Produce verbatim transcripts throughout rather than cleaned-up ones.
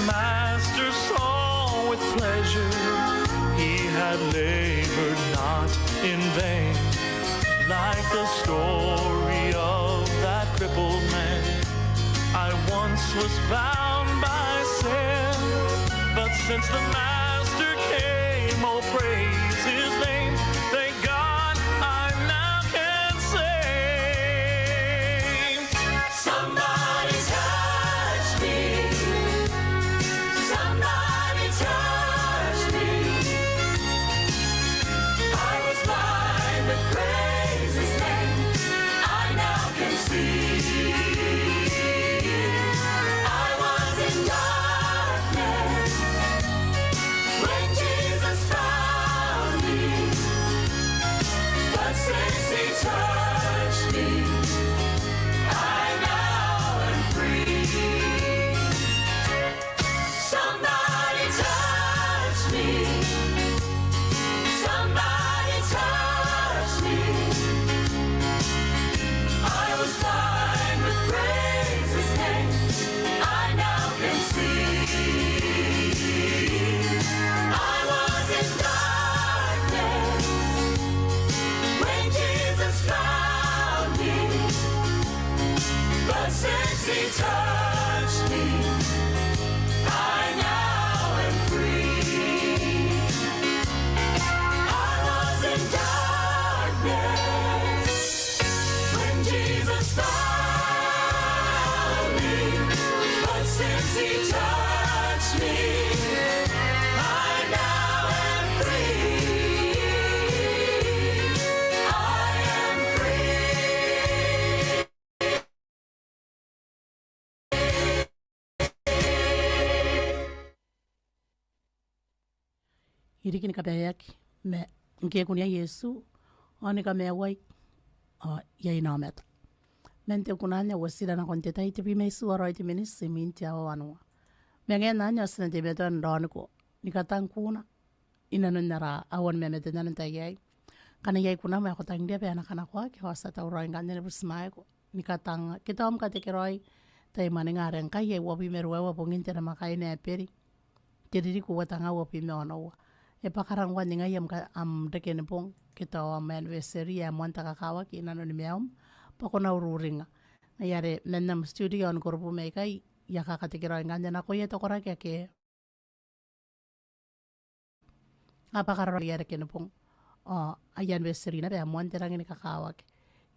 Master saw with pleasure he had labored not in vain. Like the story of that crippled man, I once was bound by sin, but since the Master came, oh, praise his name. Thank God I now can say, somebody touch me. Somebody touch me. I was blind, but praise his name. I now can see. I was in darkness when Jesus found me. But since he touched me, I now am free. Somebody touch me. Somebody touch me. I was blind, but praise his name. I now can see. I was in darkness when Jesus found me. But since he touched me, I now am free. I was in darkness when Jesus found me, but since he touched me, I now am free. I am free. I riki ni kabaeaki ma ngke e kunea Iesu ao ni kamaiuai ao iai aomata. Man te kuna anne ao ti ira nakon te tai tebwi ma itiua raoi te miniti imwin te aoa wanua. Ma ngaia anne ao ti na teimatoa n raoniko ni katang kuuna i nanon ara aua ni mamate n te tai aei. Ngkana iai kunam ae ko tangiria bwa e na kanakoaki ao ti a tauraoi ngkanne ni butimwaeko ni katang kitaum katekeraoi tai mwaninga are ngkai e uabwi ma ruaiwa bongin te namwakaina ae Eberi, te ririki uatenga uabwi ma onoua. E bwaka rangi n ningai am ka-, am reke ni bong ke tao am anniversary ae moan te kakawaki i nanoni maium bwa ko na ururingnga. Ngaia are man am studio ao ni kurubu mai ikai I a kakatekeraoi ngkanne nakoia te koraki ake a bwaka raoi aia reke ni bong ao aia anniversary naba ae moan te rangi ni kakawaki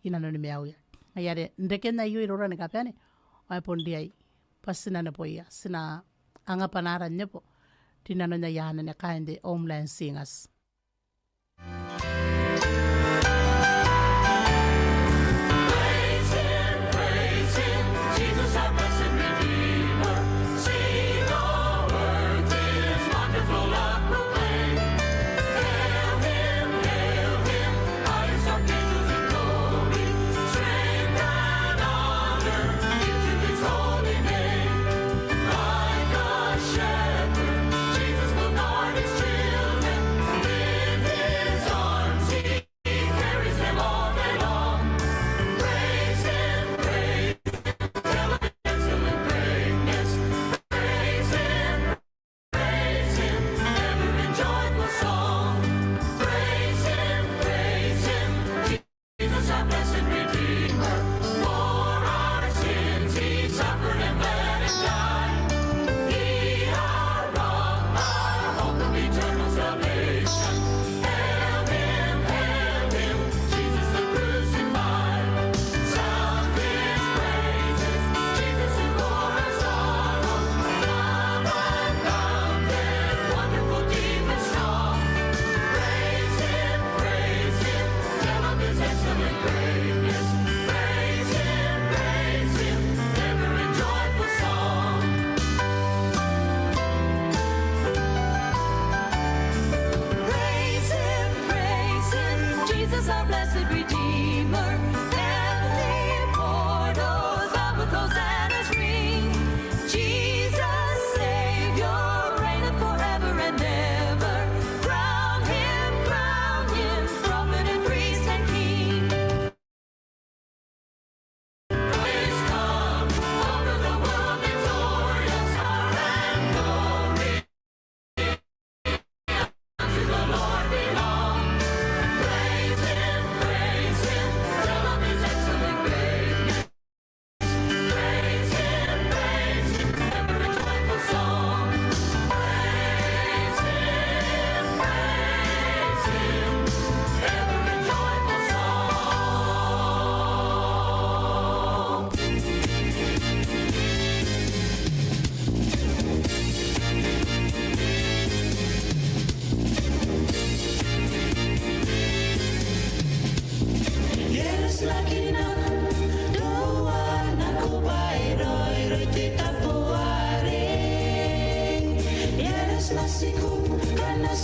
i nanoni maiuia. Ngaia are n reken aio iroura ni kabane ao e bon riai bwa ti na neboia, ti na anga bwanaara n nebo rinanon aia anene kaain te Homeland Singers. Praise him, praise him, Jesus our blessed Redeemer. Sing, O earth, his wonderful love proclaim. Hail him, hail him, highest archangels in glory. Strength and honor be to his holy name. Like a shepherd, Jesus will guard his children.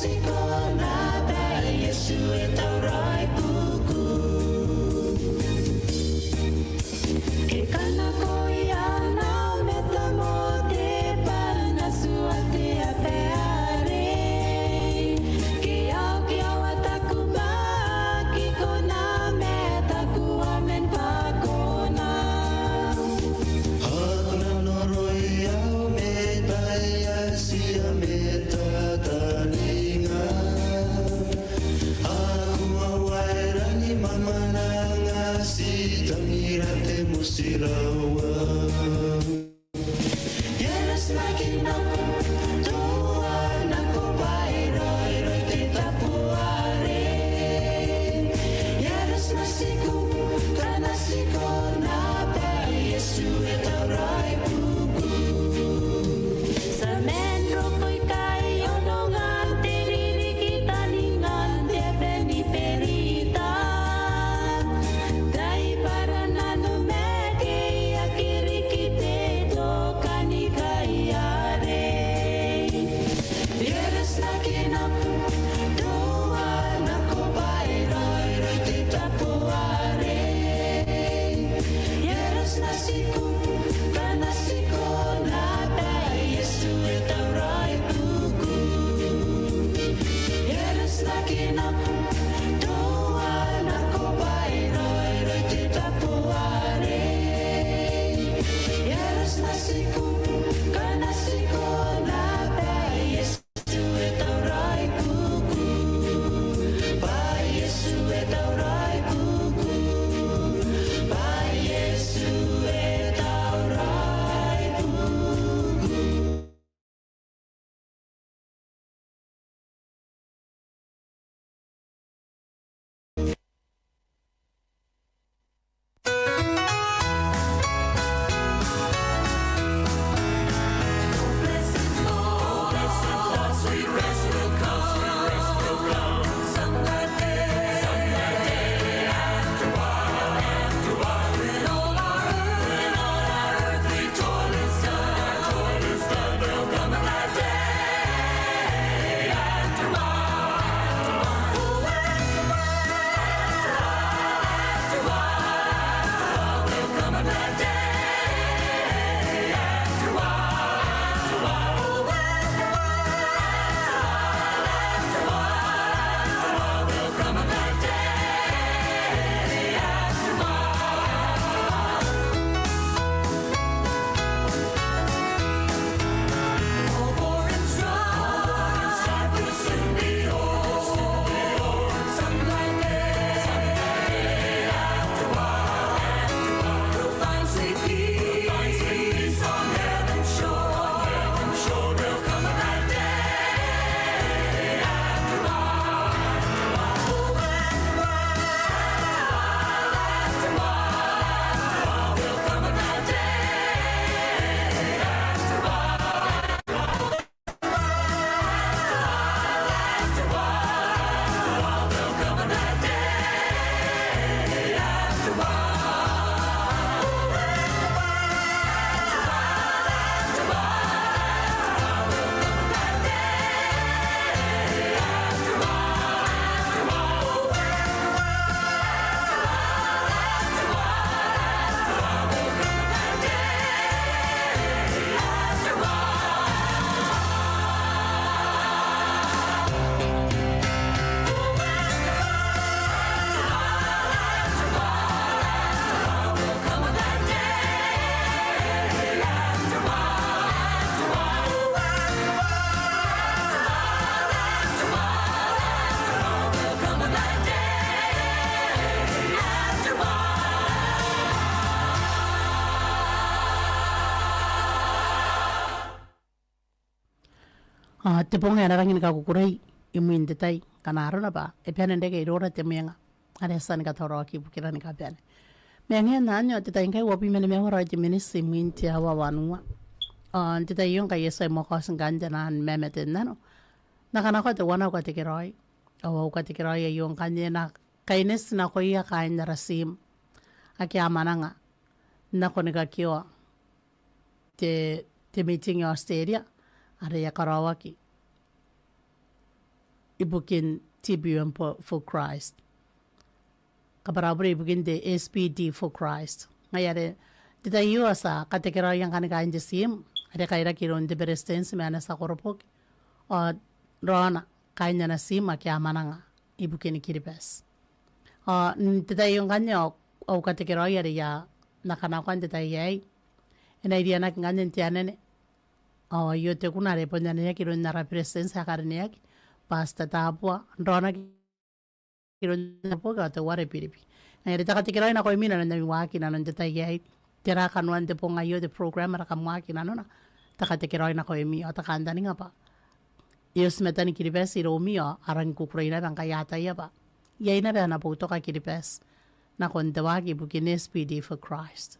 Tiko naba Iesu e tauraoi buku. E kanakoia nao ma te moti bwa N na tuai te aba arei. Ke ao, ke ao a taku bwa aki kona ma taku amen bwa kona. Ao ko na noroi ao mai bwaai ae ti a mataninga. Ao ko a waerani ma mwananga, ti tangira te motirawa. Iesu naki nako, tua nako bwa e raoiroi te tabo arei. Iesu naki nako, ngkana ti kona bwa Iesu e tauraoi buku. Ti a mena n roko ikai onongan te ririki taningan te aba ni berita. Tai bwa ara nano ma te aki riki te tokanikai arei. Iesu naki nako, tua nako bwa e raoiroi te tabo arei. Iesu naki nako, ngkana ti kona bwa Iesu e tauraoi buku. Iesu naki nako, tua nako bwa e raoiroi te tabo arei. Iesu naki nako, ngkana ti kona bwa Iesu e tauraoi buku. Bwa Iesu e tauraoi buku. Bwa Iesu e tauraoi buku. Ao te bong ae na rangi ni kakukurei imwin te tai, ngkana arona bwa e bane n reke iroura te mwenga are e a tia ni katauraoaki ibukira ni kabane. Ma e ngae n anne ao te tai ngkai uabwi ma nimaua raoi te miniti imwin te aoa wanua. Ao n te tai aio ngkai e tuai moa kaoti ngkanne te naan mamate n nano, N na kanakoa teuana au katekeraoi. Ao au katekeraoi aio ngkanne e na kaineti nakoia kaain ara tiim ake a mwananga n nako ni kakioa te, te miting i Aotiteria are e a karaoaki ibukin T P U M for, for Christ. Kabwarabure ibukin te S P D for Christ. Ngaia are, n te tai aio ti a katekeraoia ngkanne kaain te tiim, are kairaki iroun te Beretitenti ma ana tia koroboki. Ao raona kaain ana tiim ake a mwananga ibukin Kiribati. Ao n te tai aio ngkanne ao, au katekeraoi are I a na kanakoa n te tai aei, e na irianaki ngkanne n te anene. Ao aio te kuna are bon ananeaki iroun ara Beretitenti ae karineaki, Pastor Tabua, n raonaki iroun ana boki ao teuare Biribi. Ngaia are ti a katekeraoi nakoimi inanon ami waaki inanon te tai aei. Tera kanoan te bong aio, te program are kam waaki inanona. Ti a katekeraoi nakoimi ao ti a kantaninga bwa e oti matani Kiribati iroumi ao a rangi ni kukurei naba ngkai a ataia bwa iai naba ana boutoka Kiribati nakon te waaki ibukin S P D for Christ.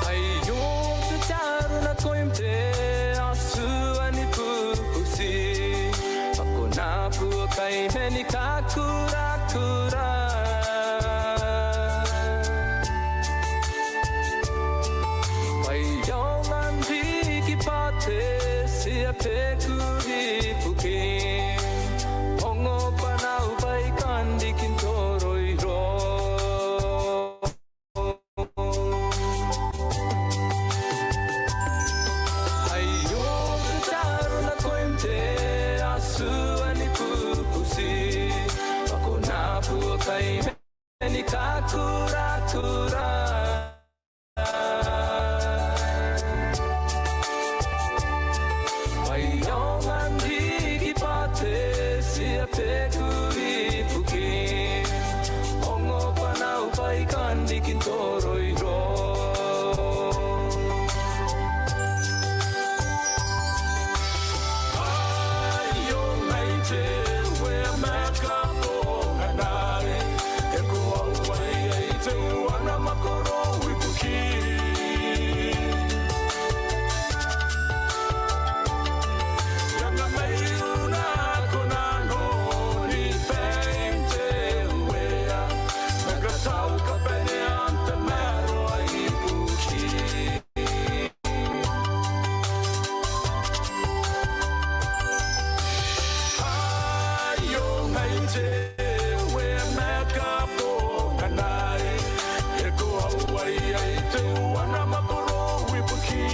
Aio te aro nakoim te Atua ni bubuti, bwa ko na buokai mani kakurakura. Bwa e aonga n riki bwa te tia beku ibukin ongo bwanau baikan riki n toroiroi. Aio te aro nakoim te Atua ni bubuti, bwa ko na buokai mani kakurakura. Bwa e aonga n riki bwa te tia beku ibukin ongo bwanau baikan riki n toroiroi. Aio ngai te Uea ma kabonganai, e koaua iai teuana mwakorou ibukim. E anga maiu nako nanoni bain te Uea, ma katau kabanea n tamaroa ibukim. Aio ngai te Uea ma kabonganai, e koaua iai teuana mwakorou ibukim.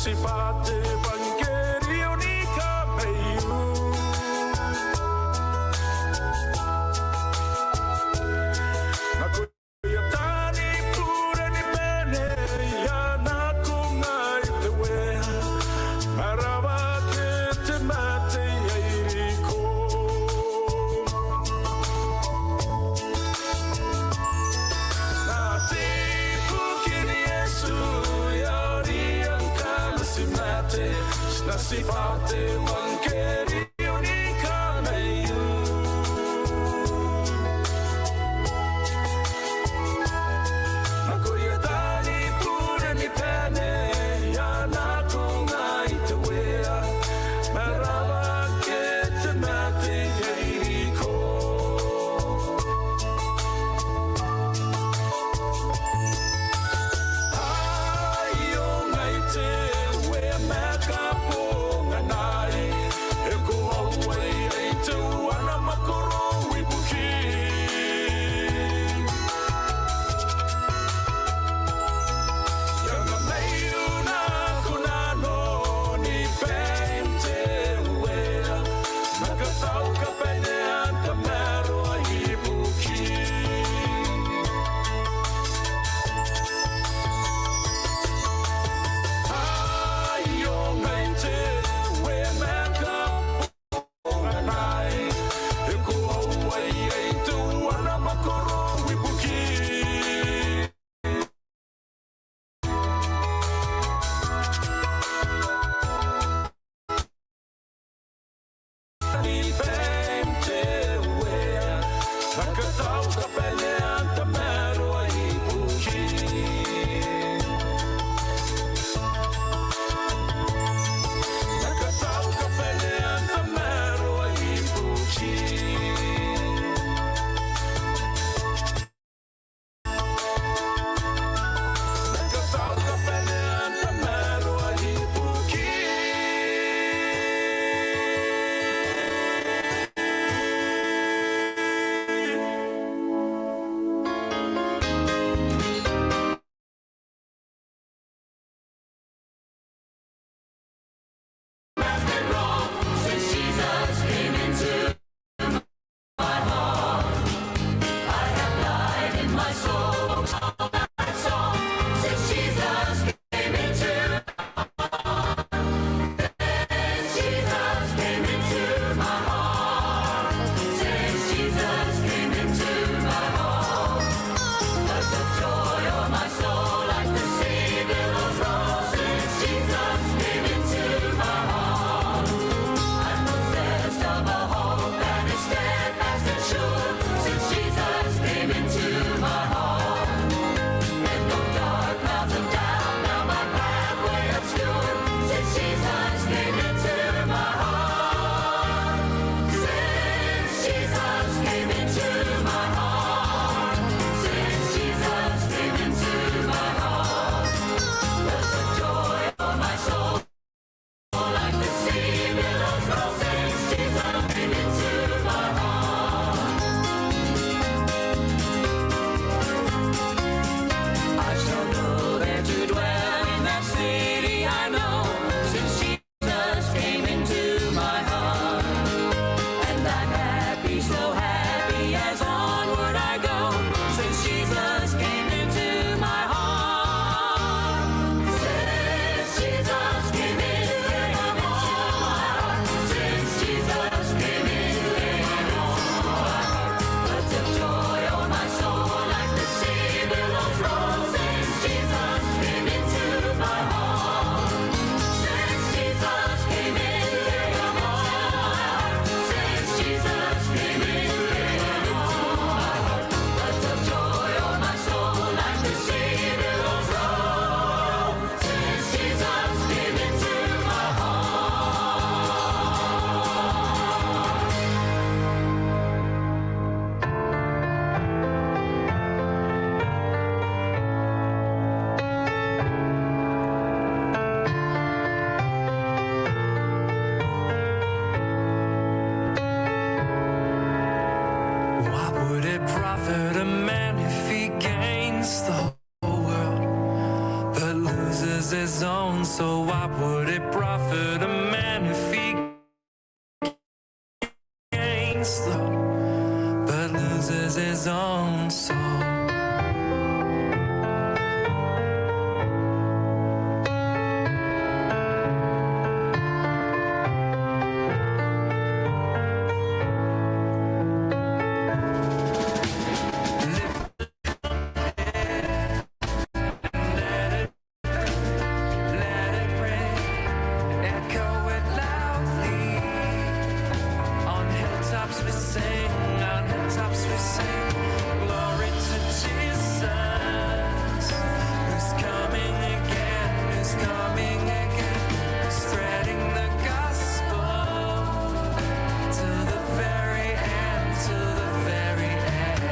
Ti bati te euangkerio ni kamaiu. Nakoia taani bure ni bane, e a nako ngai te Uea, ma rawa ake te mate ae iriko. N te ibukin Iesu, e aonga ngkana ti mate, What would it profit a man if he gains the whole world but loses his own soul? What would it profit a man if he gains the world but loses his own soul? Let it ring, echo it loudly. On hilltops we sing, on hilltops we sing. Glory to Jesus, who's coming again, who's coming again. Spreading the gospel to the very end, to the very end.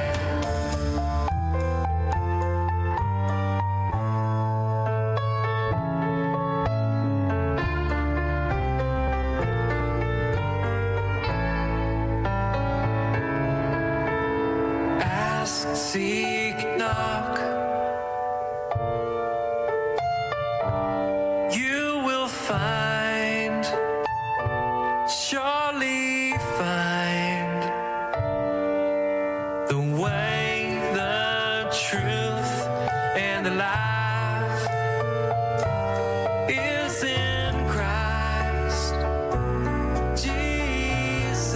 Ask, seek, knock. You will find, surely find, the way, the truth, and the life is in Christ Jesus.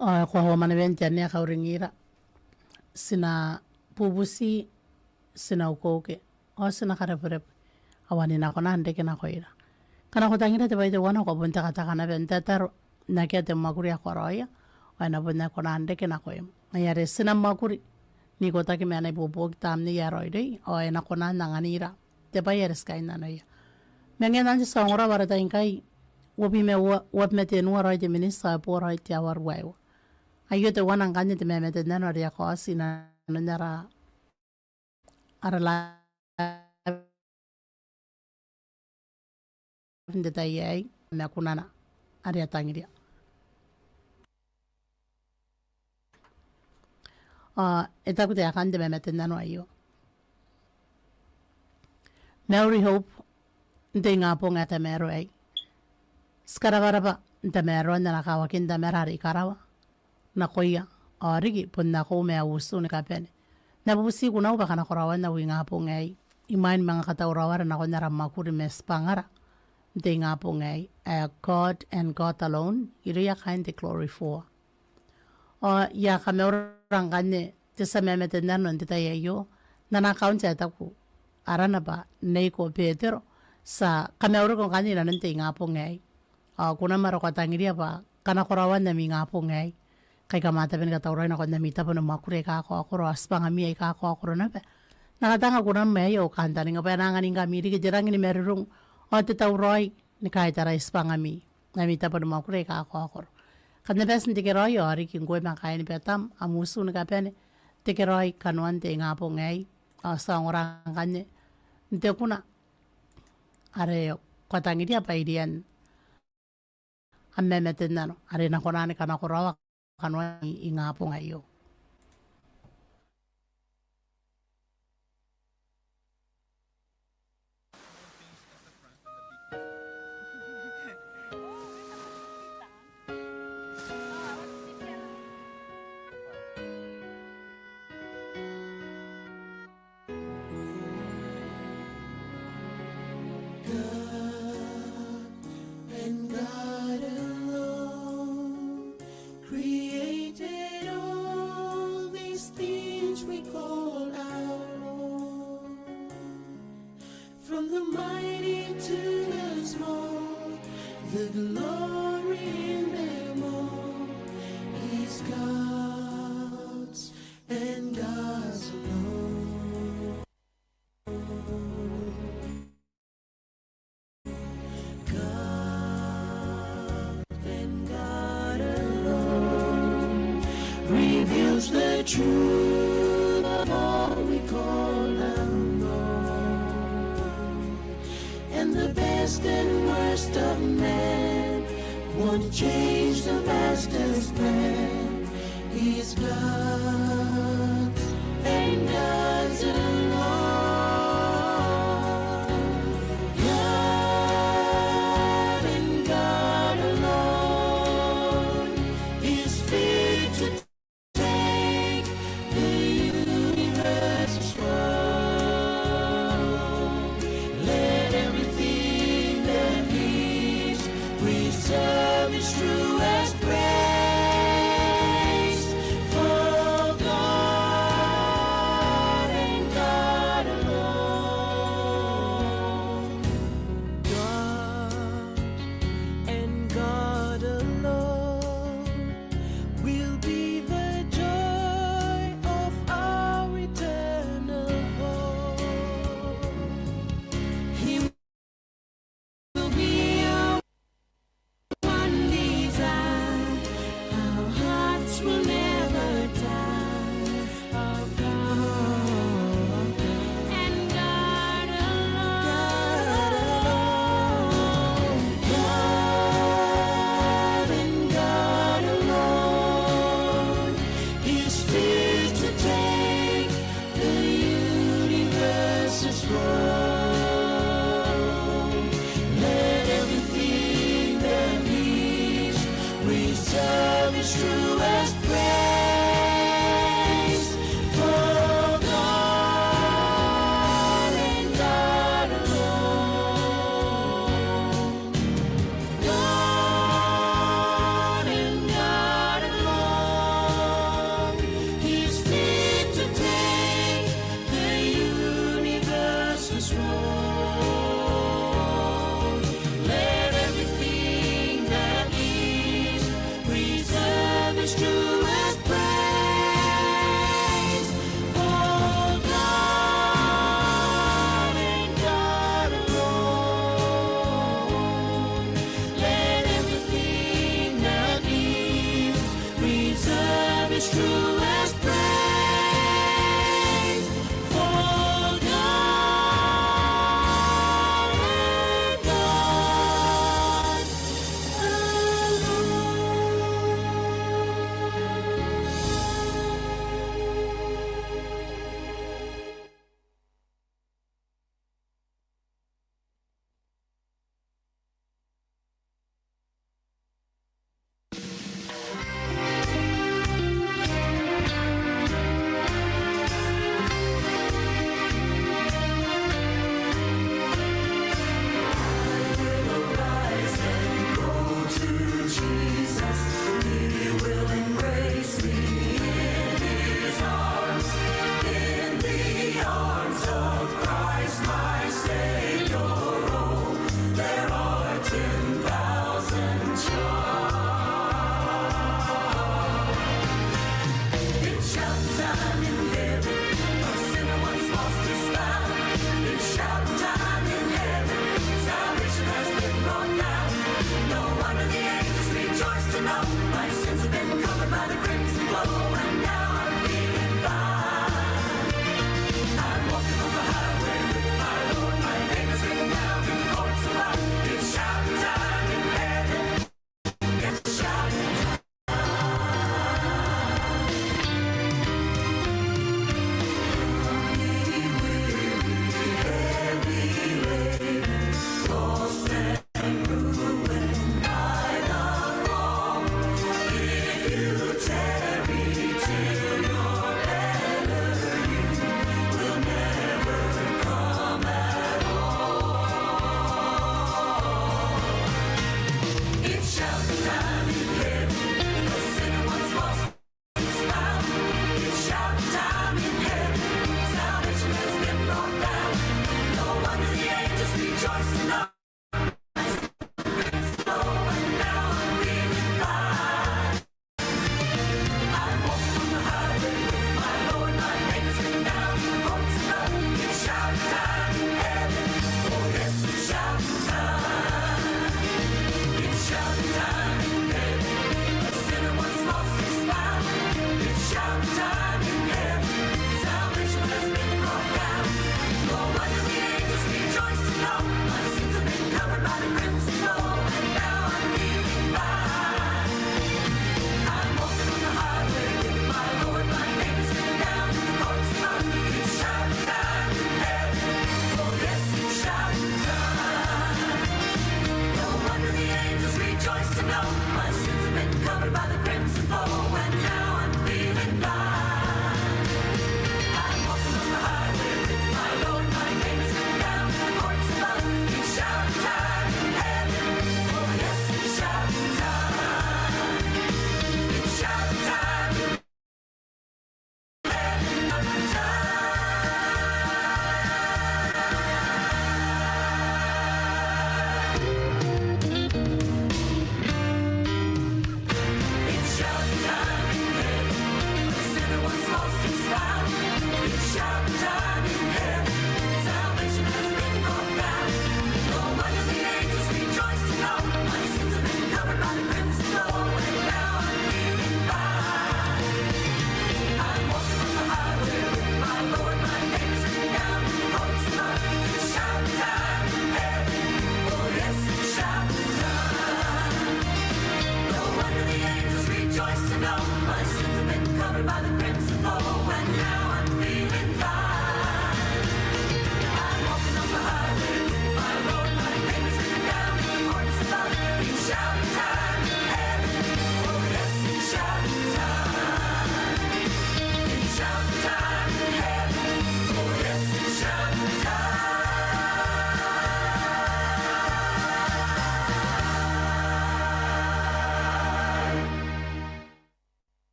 Ao e koaua mwanewen te anne ae kauringira. Ti na bubuti, ti na ukeuke, ao ti na karebwerebwe. Ao anne e na kona n reke nakoira. Ngkana ko tangira te bwai teuana, ko a bon tekateka naba n tataro, n akea te mwakuri ae ko karaoia, ao e na bon aki kona n reke nakoim. Ngaia are ti na mwakuri n ikotaki ma ana ibuobuoki Tamnei ae Raoiroi, ao e na kona n anganira te bwai are ti kainnanoia. Ma ngaia anne ti a ongora bwa ara tai ngkai, uabwi ma ua, uabwi ma tenua raoi te miniti, ao e bo raoi te aoa ruaiwa. Aio teuana ngkanne te mamatenano are e a kaoti inanon ara, ara live n te tai aei, ma kunana are e tangiria. Ao e taku taekan te mamatenano aio. Mauri Hope, n te ingabong ae tamaroa aei. Ti karabwarabwa n tamaroan ana kawakin Tamara are i karawa nakoia, ao riki bon nakoiu ma au utu ni kabane. N na bubuti kunau bwa ko na karaoa n au ingabong aei, imwain manga katauraoara nakon ara mwakuri ma tibwangara n te ingabong aei, ae God and God alone, irouia kaain te Glory Four. Ao I a kamaurara ngkanne te tia mamatenano n te tai aio, n ana account ae taku arana bwa Neiko Betero, ti a kamauriko ngkanne inanon te ingabong aei. Ao kunam are ko a tangiria bwa ko na karaoa n am ingabong aei, kai kam a tabe ni katauraoi nakon ami tabo ni mwakuri aika kakaokoro, ao tibwangami aika kakaokoro naba. N na katanga kunam aei ao kantaninga bwa e na anganingkami riki te rangi ni marurung, ao te tauraoi ni kaitarai tibwangami n ami tabo ni mwakuri aika kakaokoro. Kam na bati n tekeraoi ao riki ngkoe ma kaain Betam, am utu ni kabane, tekeraoi kanoan te ingabong aei, ao ti a ongora ngkanne n te kuna are ko a tangiria bwa irian am mamatenano are e na kona ni kanakoraoa kanoan te ingabong aio. God and God alone created all these things we call our own. From the mighty to the small, the glory in them all is God's and God's alone. God and God alone reveals the truth of all we call our own. And the best and worst of men won't change the Master's plan. He's God's and God's alone. God and God alone is fit to take the universe's throne. Let everything that lives preserve His truest praise. For God and God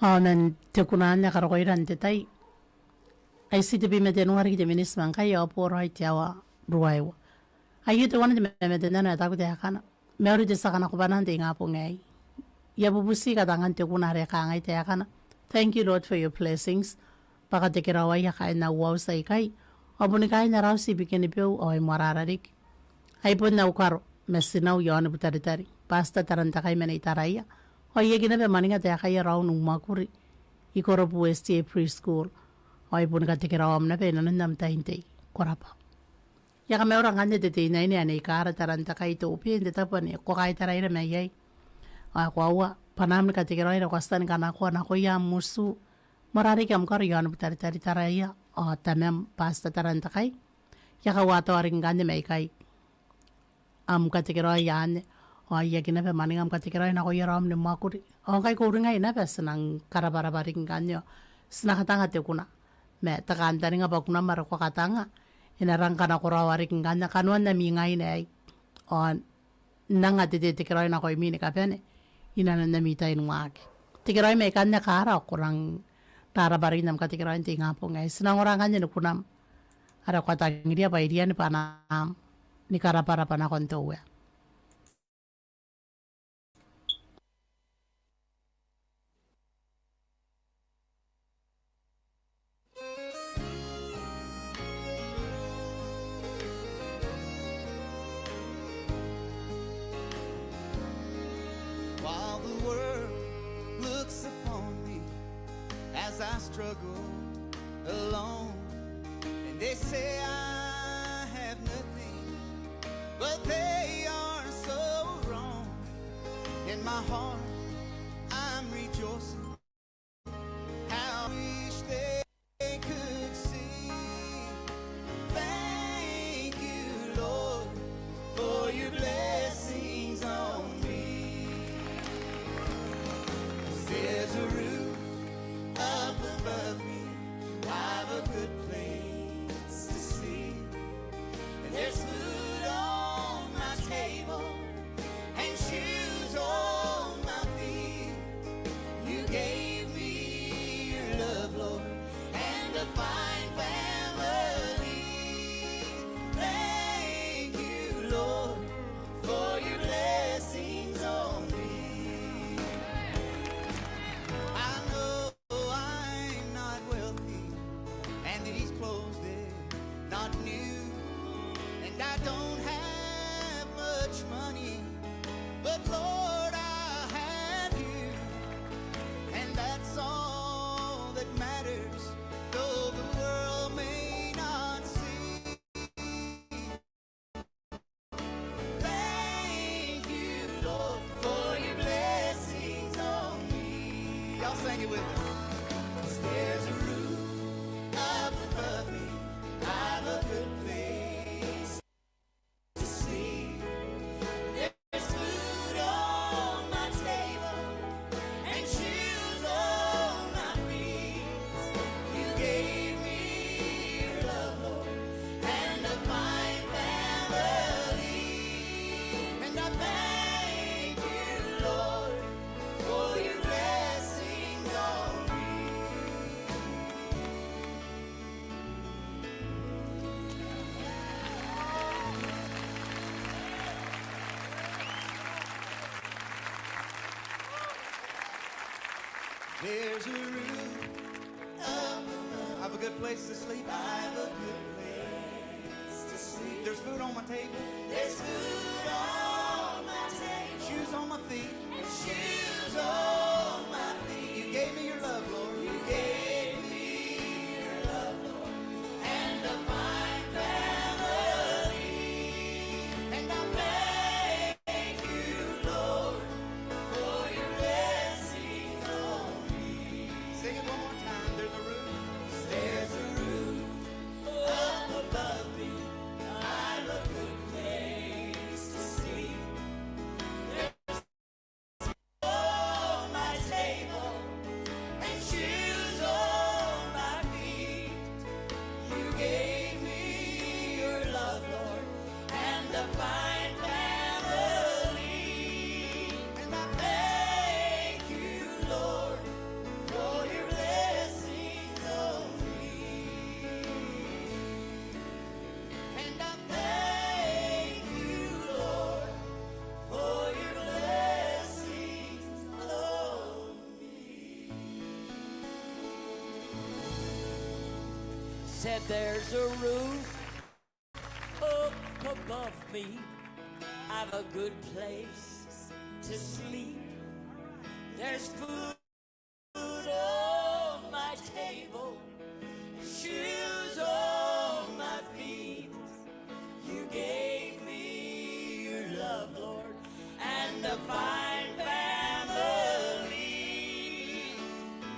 Ao man te kuna anne karokoira n te tai ae ti tebwi ma tenua riki te miniti ma ngkai ao e boraoi te aoa ruaiwa. Aio teuana te mamatenano ae taku taekana: Mauri te tia kanakobwana n te ingabong aei. I a bubuti katangan te kuna are kangai taekana: Thank you, Lord, for your blessings. Bwa katekeraoaia kaain au auti aikai, ao boni kaain ara auti i Bikenibeu ao i Mwarara riki. Ai bon au karo ma tinau i aon Butaritari, Pastor Tarantakai ma Nei Taraia, ao I aki naba mwaninga taekaia raou ni mwakuri i Korobu S D A Preschool, ao ai boni katekeraoam naba i nanon am tai n tei. Ko rabwa. I a kamaura ngkanne te teinaine ae Nei Kara Tarantakai Toubie n te tabo ane ko kaitaraira mai iai. Ao e koaua bwanaam ni katekeraoi are ko a tia ni kanakoa nakoia am utu, moarara riki am karo i aon Butaritari, Taraia ao tamam Pastor Tarantakai. I a kauataoa riki ngkanne mai ikai am katekeraoi anne, ao I aki naba mwaninga am katekeraoi nakoia raom ni mwakuri. Ao ngkai ko uringai naba ti nang karabwarabwa riki ngkanne ao ti na katanga te kuna. Ma te kantaninga bwa kunam are ko a katanga e na rang kanakoraoa riki ngkanne kanoan ami ngaina aei, ao n anga te tekeraoi nakoimi ni kabane i nanon ami tai ni waaki. Tekeraoi mai ikanne Kara, ao ko rang rarabwa riki n am katekeraoi n te ingabong aei. Ti nang ongora ngkanne ni kunam are ko a tangiria bwa e riai ni bwanaam ni karabwarabwa nakon te Uea. While the world looks upon me as I struggle alone, and they say I have nothing, but they are so wrong. In my heart, I'm rejoicing. How I wish they could see. Thank you, Lord, for your blessings on me. There's a roof up above me. I've a good place to sleep. And there's food on my table and shoes on my feet. You gave me your love, Lord, and a fine family. Thank you, Lord, for your blessings on me. I know I'm not wealthy, and these clothes, they're not new, and I don't have much money, but Lord, I have you, and that's all that matters, though the world may not see. Thank you, Lord, for your blessings on me. Y'all sing it with us. There's a roof up above me. I've a good place. There's a roof up above. I've a good place to sleep. I've a good place to sleep. There's food on my table. There's food on my table. Shoes on my feet. And shoes on my feet. You gave me your love, Lord. You gave me your love, Lord. And a fine family. And I thank you, Lord, for your blessings on me. Sing it one more time. There's a roof. There's a roof up above me. I've a good place to sleep. There's on my table and shoes on my feet. You gave me your love, Lord, and a fine family. And I thank you, Lord, for your blessings on me. And I thank you, Lord, for your blessings on me. Said there's a roof up above me. I've a good place to sleep. There's food on my table, shoes on my feet. You gave me your love, Lord, and a fine family.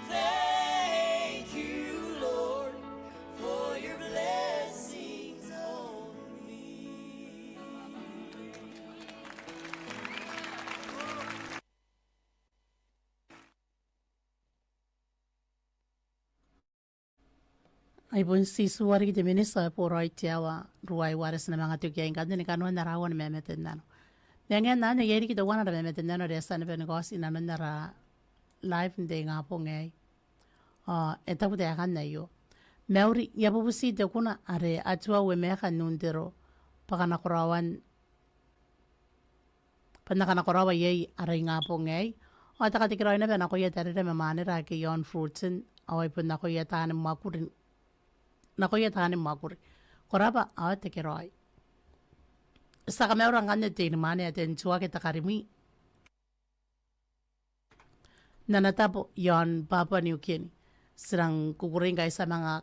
Thank you, Lord, for your blessings on me. Ai bon ti tua riki te minita ae boraoi te aoa ruaiwa are ti na manga toki iai ngkanne ni kanoan ara aoa ni mamate n nano. Ma e ngae n anne iai riki teuana ara mamate n nano are e a tia naba ni kaoti inanon ara live n te ingabong aei. Ao e taku taekan aio: Mauri, I a bubuti te kuna are Atuau e maeka n un te ro bwa kanakoraoan bwa N na kanakoraoa iai ara ingabong aei, ao te katekeraoi naba nakoia tarira ma mwanera ake i aon Fulton, ao ai bon nakoia taani mwakuri, nakoia taani mwakuri. Ko rabwa ao tekeraoi. Ti a kamaura ngkanne te inimwane ae Ten Tuake Takarimwi n ana tabo i aon Papua New Guinea. Ti rang kukurei ngkai ti a manga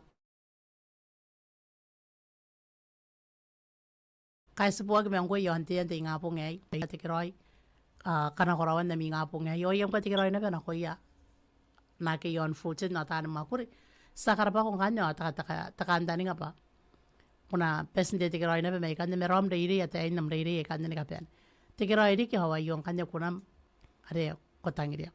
kaitiboaki ma ngkoe i aon te, n te ingabong aei. Tekeraoi, a, kanakoraoan ami ingabong aei. Ao I a manga tekeraoi naba nakoia naake i aon Fulton ao taani mwakuri. Ti a karabwako ngkanne ao taka, taka, taka n taninga bwa ko na bati n tekeraoi naba mai ikanne ma raom reirei ataein am reirei aikanne ni kabane. Tekeraoi riki ao aio ngkanne kunam are ko tangiria.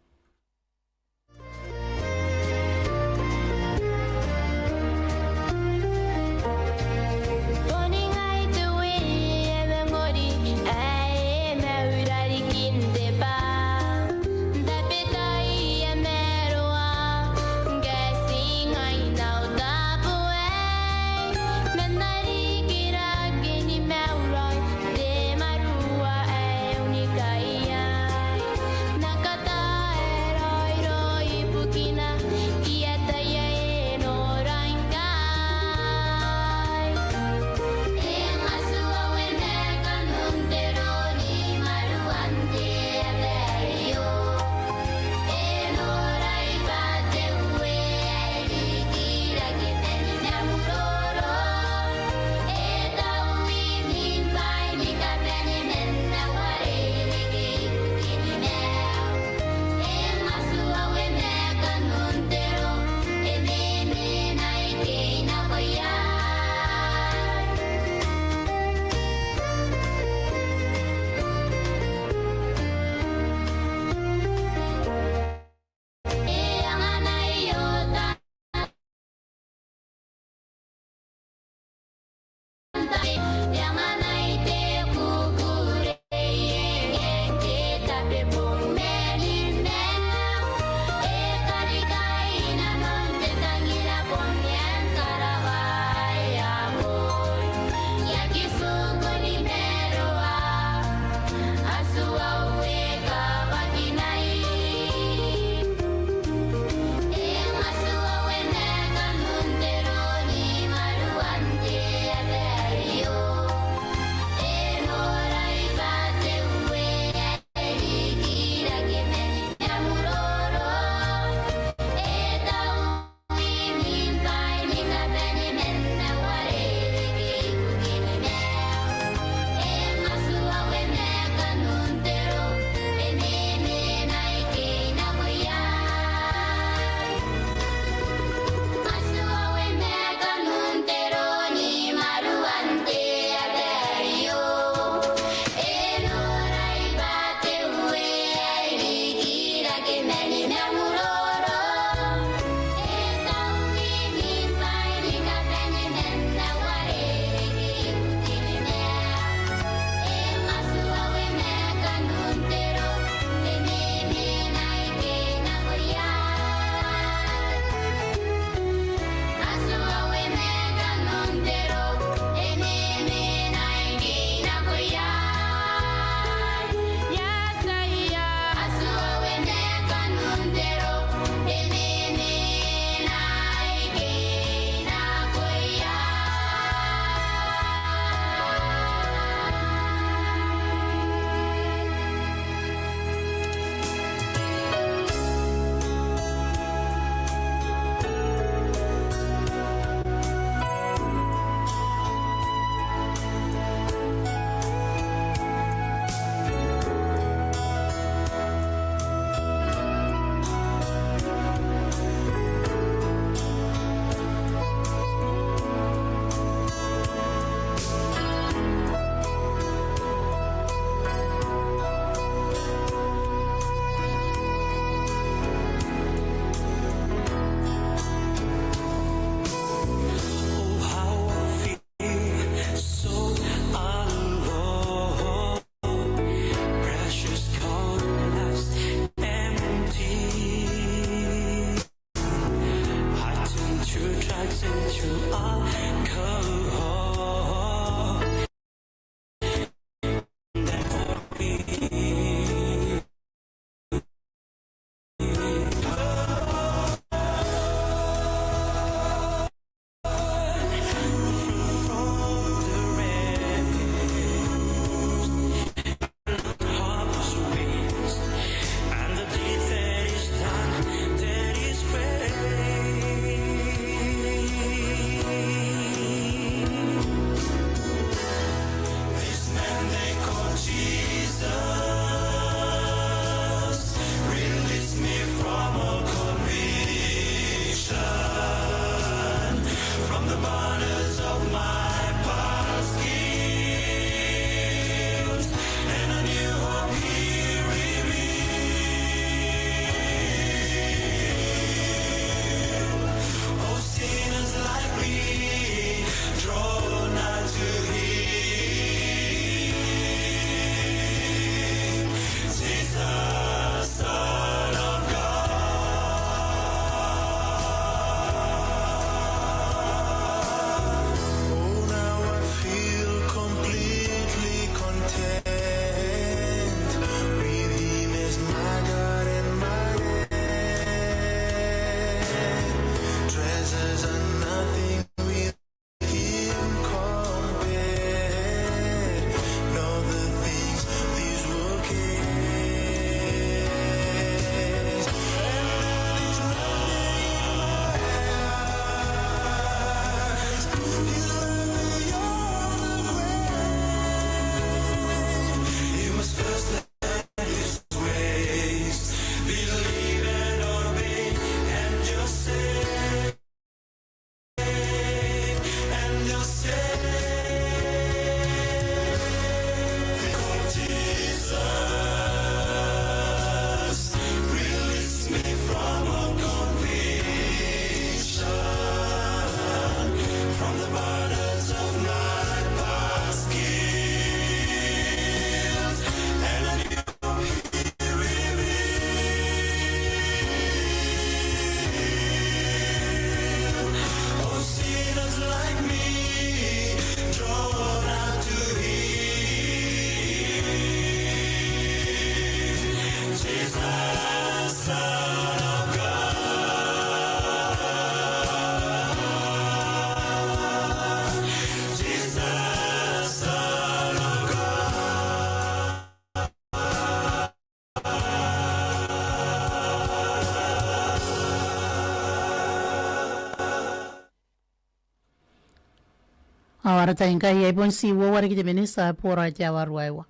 Ara tai ngkai, iai bon ti uoua riki te miniti ae boraoi te aoa ruaiwa.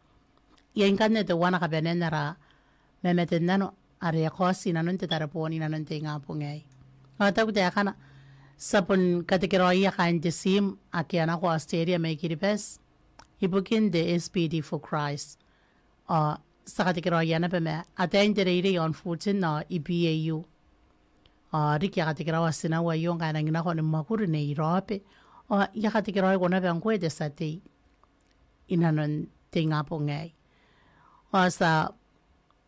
Iai ngkanne teuana kabanean ara mamaten nano are e kaoti inanon te tareboon inanon te ingabong aei. Ao e taku taekana, ti a bon katekeraoia kaain te tiim ake a nako Australia mai Kiribati ibukin te S P D for Christ. Ao ti a katekeraoia naba ma ataein te reirei i aon Fulton ao i P A U. Ao riki a katekeraoa tinau aio ngkai e nangi nako ni mwakuri Nei Robe. Ao I a katekeraoiko naba ngkoe te tia tei inanon te ingabong aei. Ao ti a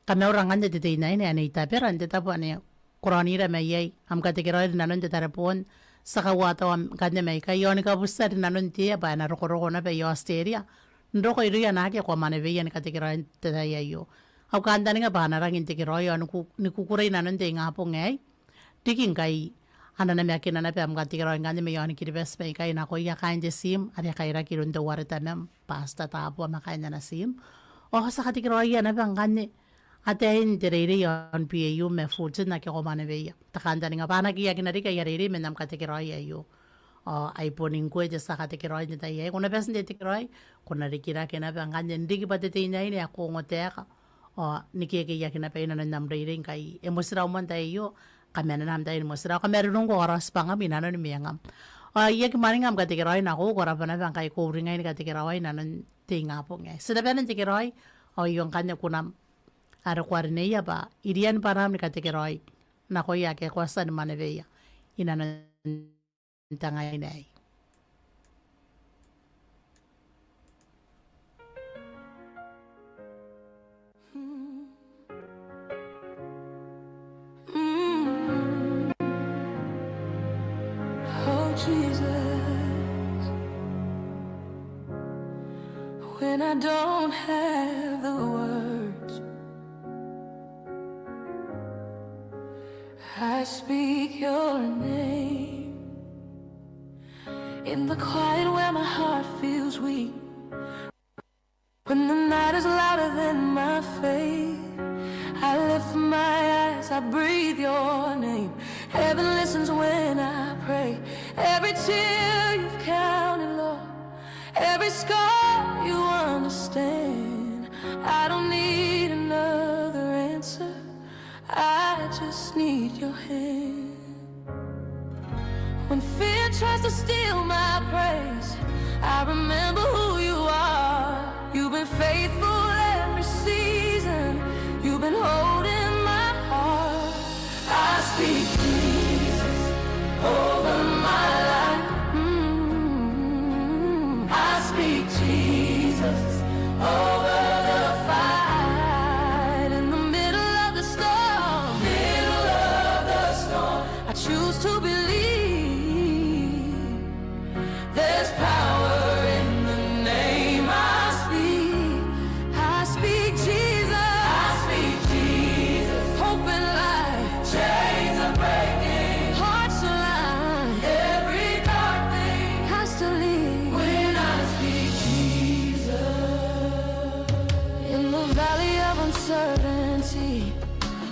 kamaura ngkanne te teinnaine ae Nei Tabera n te tabo ane ko raonira mai iai am katekeraoi rinanon te tareboon. Ti a kauataoa ngkanne mai ikai ao ni kabutia rinanon te aba ae na rokoroko naba i Australia n roko irouia naake ko a mwaneweia ni katekeraoi n te tai aio. Au kantaninga bwa a na rangi n tekeraoi ao ni ku-, ni kukurei inanon te ingabong aei. Riki ngkai a na namakina naba am katekeraoi ngkanne mai aon Kiribati mai ikai nakoia kaain te tiim are a kairaki iroun teuare tamam, Pastor Tabua ma kaain ana tiim. Ao ti a katekeraoia naba ngkanne ataein te reirei i aon P A U ma Fulton ake ko mwaneweia. Te kantaninga bwa a na kiakina riki aia reirei man am katekeraoi aio. Ao ai bon ngkoe te tia katekeraoi n te tai aei. Ko na bati n tekeraoi, ko na rikirake naba ngkanne n riki bwa te teinnaine ae ko ongotaeka. Ao ni kekeiaki naba inanon am reirei ngkai e motirawa moa n tai aio, kamanena am tai ni motirawa, kamarurung ko karaoa tibwangam inanon meangam. Ao I aki mwaninga am katekeraoi nakoiu, ko rabwa naba ngkai ko uringai ni katekeraoi inanon te ingabong aei. Ti na bane n tekeraoi, ao aio ngkanne kunam are ko a rineia bwa irian bwanaam ni katekeraoi nakoia ake ko a tia ni mwaneweia inanon te ngaina aei. Oh, Jesus, when I don't have the words, I speak your name. In the quiet where my heart feels weak, when the night is louder than my faith, I lift my eyes, I breathe your name. Heaven listens when I pray. Every tear you've counted, Lord, every scar you understand. I don't need another answer. I just need your hand. When fear tries to steal my praise, I remember who you are. You've been faithful every season. You've been holding my heart. I speak Jesus over my life. Mm. I speak Jesus over the fight. In the middle of the storm, middle of the storm, I choose to believe. There's power in the name I speak. I speak Jesus. I speak Jesus. Hope and life. Chains are breaking. Hearts align. Every dark thing has to leave. When I speak Jesus. In the valley of uncertainty,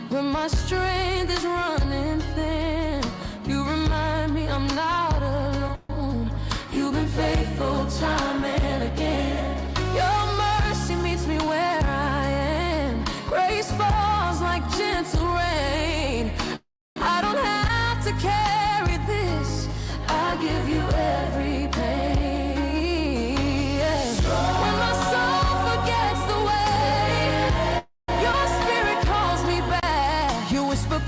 when my strength is running thin, you remind me I'm not alone. You've been faithful time and again. Your mercy meets me where I am. Grace falls like gentle rain. I don't have to carry this. I give you every pain. Yeah. When my soul forgets the way, your spirit calls me back. You whisper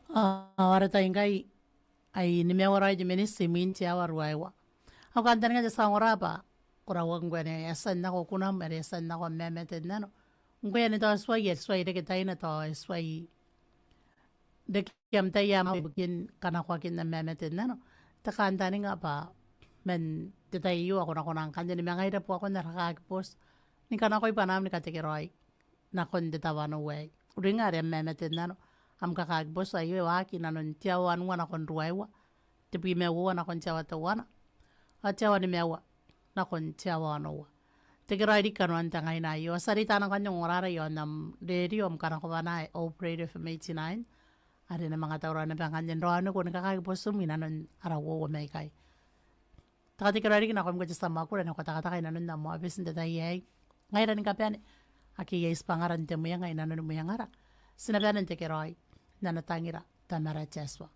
A, ara tai ngkai, ai nimaua raoi te miniti imwin te aoa ruaiwa. Au kantaninga te tia ongora bwa ko rau ngkoe anne, e a tia n nako kunam, are e a tia n nako am mamate n nano. Ngkoe anne tao e tuai, e tuai reke taina, tao e tuai reke am tai ae mwaiti ibukin kanakoakin am mamate n nano. Te kantaninga bwa man te tai aio ao ko na kona ngkanne ni manga ira buakon ara kakibotu ni kanakoi bwanaam ni katekeraoi nakon te tawanou aei. Uringa are am mamate n nano, am kakakibotu aio e waaki inanon te aoa wanua nakon ruaiwa, tebwi ma uoua nakon te aoa teuana, ao te aoa nimaua nakon te aoa onoua. Tekeraoi riki kanoan te ngaina aio. Ti a reita nako n ongorara iaon am rerio, am kanakoana ae Hope Radio F M eighty-nine, are e na manga tauraoi naba ngkanne n raoniko ni kakakibotum inanon ara uouo maikai. Te katekeraoi riki nakoim ngkoe te tia mwakuri ane ko katakataka inanon am aobiti n te tai aei. Ngaira ni kabane ake iai tibwangara n te mwenga inanoni mwengara, ti na bane n tekeraoi n ana tangira Tamara te Atua.